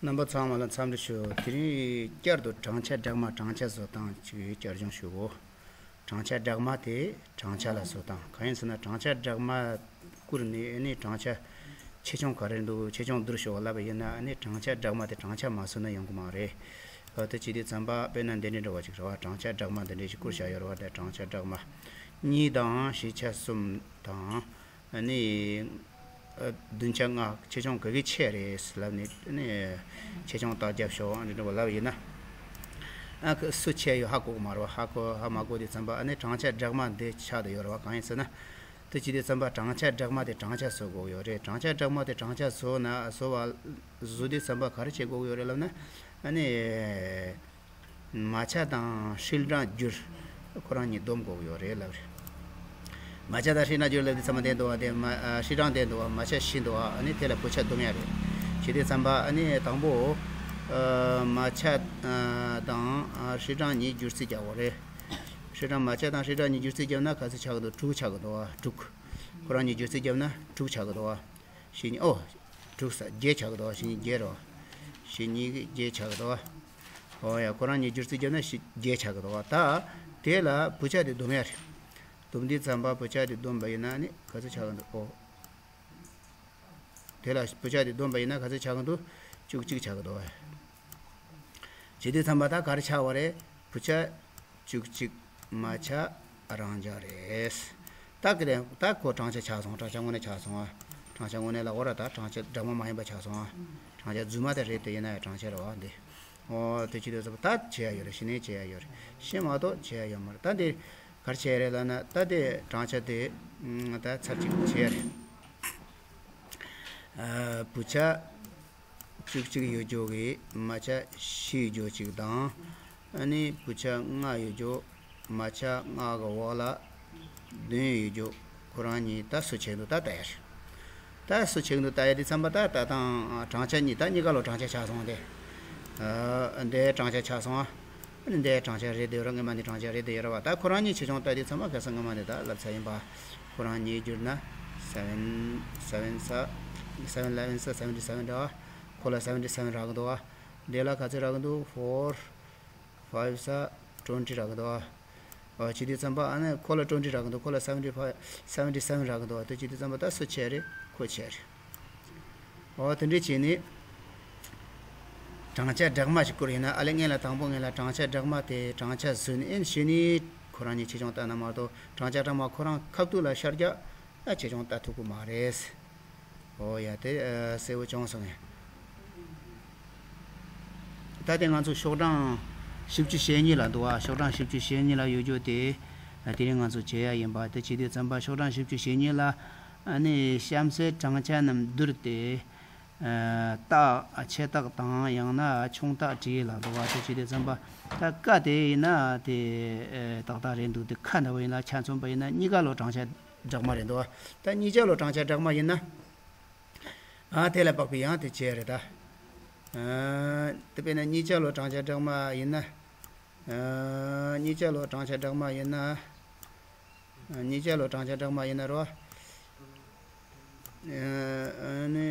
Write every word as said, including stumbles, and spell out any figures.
རྣམ་པ་ཚང་མ་ལ་འཚམས་འདྲི་ཞུ། དེ་རིང་བསྐྱར་དུ་བགྲང་བྱ་སྦྲགས་མ་བགྲང་བྱ་བཟོ་སྟངས་ཅིག་བསྐྱར་སྦྱོང་ཞུ་གོ། བགྲང་བྱ་སྦྲགས་མ་དེ་བགྲང་བྱ་ལ་བཟོ་སྟངས་གང་ཡིན་ཟེར་ན། བགྲང་བྱ་སྦྲགས་མ་བསྐུར་ནས་ཨ་ནི་བགྲང་བྱ་ཆེ་ཆུང་ག་རེ་འདུག་ཆེ་ཆུང་བསྡུར་ཞོག་ལབ་པ་ཡིན་ན། ཨ་ནི་བགྲང་བྱ་སྦྲགས་མ་དེ་བགྲང་བྱ་མ་བཟོས་ན་ཡོང་གི་མ་རེད། འོ་དེ་བྱེད་དུས་ཙམ་པ་དཔེར་ན་འདི་འདྲའི་འདྲ་བ་ཅིག་རེད་བ། བགྲང་བྱ་སྦྲགས་མ་འདི་འདྲའི་ཞིག་བསྐུར་བཞག་ཡོད་རེད་བ། དེ་བགྲང་བྱ་སྦྲགས་མ་གཉིས་དང་བཞི་ཆ་གསུམ་དང་། ཨ་ནི། ཨ། བདུན་ཆ་ལྔ། ཆེ་ཆུང་ག་གི་ཆེ་རེད་ལབ་ནས། ཨ་ནི། ཆེ་ཆུང་རྟགས་རྒྱབ་ཤོག་ཨ་ནི་འདྲ་བོ་ལབ་ཡིན་ན། ཨ་ཁ་སུ་ཆེ་ཡོད་ཧ་གོ་གི་མ་རེད་བ། ཧ་གོ་ཧ་མ་གོ་དུས་ཙམ་པ་ཨ་ནི་བགྲང་བྱ་སྦྲགས་མ་འདི་ཆགས་བསྡད་ཡོད་རེད་བ། གང་ཡིན་ཟེར་ན། དེ་བྱེད་དུས་ཙམ་པ་བགྲང་བྱ་སྦྲགས་མ་དེ་བགྲང་བྱ་བཟོ་དགོས་ཡོད་རེད། བགྲང་བྱ་སྦྲགས་མ་དེ་བགྲང་བྱ་བཟོ་ན་བཟོ་བ་བཟོ་དུས་ཙམ་པ་ག་རེ་བྱེད་དགོས་ཡོད་རེད་ལབ་ན། ཨ་ནི། མ་ཆ་དང་ཧྲིལ་གྲངས་བསྒྱུར། ཁོ་རང་གཉིས་སྡོམ་དགོས་ཀྱི་ཡོད་རེད་ལབ་རེད། མ་ཆ་དང་ཧྲིལ་གྲངས་བསྒྱུར་ལབ་དུས་ཙམ་པ་དེ་འདུག་བ། དེ་མ་ཧྲིལ་གྲངས་དེ་འདུག་བ། མ་ཆ་བཞི་འདུག་བ། ཨ་ནི་དེ་ལ་བུ་ཆ་སྡོམ་ཡ་རེད། བྱེད་དུས་ཙམ་པ་ཨ་ནི་དང་པོ། མ་ཆ་དང་ཧྲིལ་གྲངས་གཉིས་བསྒྱུར་རྩིས་རྒྱག་དགོས་རེད། ཧྲིལ་གྲངས་མ་ཆ་དང་ཧྲིལ་གྲངས་གཉིས་བསྒྱུར་རྩིས་བརྒྱབ་ན་ག་ཚོད་ཆགས་ཀྱི་འདུག་དྲུག་ཆགས་ཀྱི་འདུག་བ། དྲུག་ཁོ་རང་གཉིས་བསྒྱུར་རྩིས་བརྒྱབ་ན་དྲུག་ཆགས་ཀྱི་འདུག་བ། བཞི་གཉིས་ཨོ། དྲུག་ས་བརྒྱད་ཆགས་ཀྱི་འདུག་བ། བཞི་གཉིས་བརྒྱད་རེད་བ། བཞི་གཉིས་ཀྱི་བརྒྱད་ཆགས་ཀྱི་འདུག་བ། ཨོ་ཡ། ཁོ་རང་གཉིས་བསྒྱུར་རྩིས་བརྒྱབ་ན་བཞི་བརྒྱད་ཆགས་ཀྱི་འདུག་བ། ད་དེ་ལ་བུ་ཆ་དེ་སྡོམ་ཡ་རེད། སྡོམ་དུས་ཙམ་པ་བུ་ཆ་དེ་སྡོམ་པ་ཡིན་ན་ནི་ག་ཚོད་ཆགས་ཀྱི་འདུག་ཨོ། དེ་ལ་བུ་ཆ་དེ་སྡོམ་པ་ཡིན་ན་ག་ཚོད་ཆགས་ཀྱི་འདུག་བཅུ་གཅིག་ཆགས་ཀྱི་འདུག་བ། བྱེད་དུས་ཙམ་པ་ད་ག་རེ་ཆགས་པ་རེད། བུ་ཆ་བཅུ་གཅིག་མ་ཆ་རང་འཇགས་རེད། ད་གི་རེད། ད་ཁོ་བགྲང་བྱ་ཆགས་སོང་། བགྲང་བྱ་དངོས་གནས་ཆགས་སོང་ཨ། བགྲང་བྱ་དངོས་གནས་ལ་འོ་ར་ད་བགྲང་བྱ་སྦྲགས་མ་མ་ཡིན་པ་ཆགས་སོང་ཨ། བགྲང་བྱ་རྫུན་མ་དེ་རེད། དེ་ཡིན་ན་ཡང་བགྲང་བྱ་རེད་བ་འདི། ཨོ་དེ་བྱེད་དུས་ཙམ་པ་ད་བྱེད་ཡ་ཡོད་རེད། གཞི་ནས་བྱེད་ཡ་ཡོད་རེད། གཞི་མ་གཏོགས་བྱེད་ཡ་ཡོད་མ་རེད། ད་འདི་ག་རེ་བྱེད་ཡ་རེད་ལབ་ན། ད་དེ་བགྲང་བྱ་དེ་ད་ཚར་གཅིག་བྱེད་ཡ་རེད། ཨ། བུ་ཆ་བཅུ་གཅིག་ཡོད་རྒྱུ་གི་མ་ཆ་བཞི་ཡོད་རྒྱུ་གཅིག་དང་། ཨ་ནི་བུ་ཆ་ལྔ་ཡོད་རྒྱུ། མ་ཆ་ལྔ་གི་འོག་ལ་བདུན་ཡོད་རྒྱུ། ཁོ་རང་གཉིས་ད་སུ་ཆེ་འདུག་ད་ལྟ་ཡ་རེད། ད་སུ་ཆེ་འདུག་ལྟ་ཡ་དེ་ཙམ་པ་ད་ད་དང་བགྲང་བྱ་གཉིས་ད་གཉིས་ཀ་ལོ་བགྲང་བྱ་ཆགས་སོང་སྟེ། ཨ། འདི་བགྲང་བྱ་ཆགས་སོང་ཨ། ཨ་ནི་འདི་བགྲང་བྱ་རེད་དེ་ར། སྔོན་མ་ནི་བགྲང་བྱ་རེད་དེ་ཡོད་ར་བ། ད་ཁོ་རང་གཉིས་ཆེ་ཆུང་ལྟ་དུས་ཙམ་པ་གལ་སྲིད་སྔོན་མ་ནི་ད་ལབ་ཚར་ཡིན་པ། ཁོ་རང་གཉིས་བསྒྱུར་ན་seven seven ས་seven eleven ས་seventy seven འདྲ་བ། ཁོ་ལ་seventy seven རག་གི་འདུག་བ། འདི་ལ་ག་ཚོད་རག་གི་འདུག four five ས་twenty རག་གི་འདུག་བ། ཨ། བྱེད་དུས་ཙམ་པ་ཨ་ནི་ཁོ་ལ་twenty རག་གི་འདུག་ཁོ་ལ་seventy five seventy seven རག་གི་འདུག་བ། དེ་བྱེད་དུས་ཙམ་པ་ད་སུ་ཆེ་རེད། ཁོ་ཆེ་རེད། འོ་དེ་འདྲས་བྱས་ནས། བགྲང་བྱ་སྦྲགས་མ་ཞིག་བསྐུར་ཡིན་ན། ཨ་ལས་ངན་ལ་དང་པོ་ངན་ལ་བགྲང་བྱ་སྦྲགས་མ་དེ་བགྲང་བྱ་བཟོས་ནས། ཨེ་ནི་གཞི་ནས་ཁོ་རང་གཉིས་ཆེ་ཆུང་ལྟ་ན་མ་གཏོགས། བགྲང་བྱ་སྦྲགས་མ་ཁོ་རང་ཁ་ཐུག་ལ་ཤར་རྒྱག་ན་ཆེ་ཆུང་ལྟ་ཐུབ་ཀྱི་མ་རེད། འོ་ཡ། དེ་ཨ་གསལ་བོ་བྱུང་སོང་ངས། ད་དེ་ང་ཚོ་ཤོག་གྲངས་བཞི་བཅུ་ཞེ་གཉིས་ལ་འདུག་ཨ། ཤོག་གྲངས་བཞི་བཅུ་ཞེ་གཉིས་ལ་ཡོད་རྒྱུ་དེ། ཨ། དེ་རིང་ང་ཚོ་བྱེད་ཡ་ཡིན་པ། དེ་བྱེད་དུས་ཙམ་པ་ཤོག་གྲངས་བཞི་བཅུ་ཞེ་གཉིས་ལ། ཨ་ནི་གཤམ་གསལ་བགྲང་བྱ་རྣམས་བསྡུར་ཏེ། ཨ། རྟགས་ཆེ་རྟགས་དང་ཡང་ན་ཆུང་རྟགས་བྲིས་ལ་འདུག་བ། དེ་བྱེད་དུས་ཙམ་པ་ད་ཀ་དེ་ཡིན་ན་དེ། ཨ། ཏག་ཏག་རེད་འདུག་དེ་ཁ་འདྲ་བོ་ཡིན་ན་ཆ་མཚོན་པ་ཡིན་ན་གཉིས་ཀ་ལོ་བགྲང་བྱ་སྦྲགས་མ་རེད་འདུག་བ། ད་གཉིས་ཆ་ལོ་བགྲང་བྱ་སྦྲགས་མ་ཡིན་ན། ཨ། དེ་ལ་དཔག་པའི་ཡང་དེ་བྱས་རེད་ད། ཨ། དེ་དཔེར་ན་གཉིས་ཆ་ལོ་བགྲང་བྱ་སྦྲགས་མ་ཡིན་ན། ཨ། གཉིས་ཆ་ལོ་བགྲང་བྱ་སྦྲགས་མ་ཡིན་ན། ཨ། གཉིས་ཆ་ལོ་བགྲང་བྱ་སྦྲགས་མ་ཡིན་ན་རོ། ཨ། ཨ་ནི།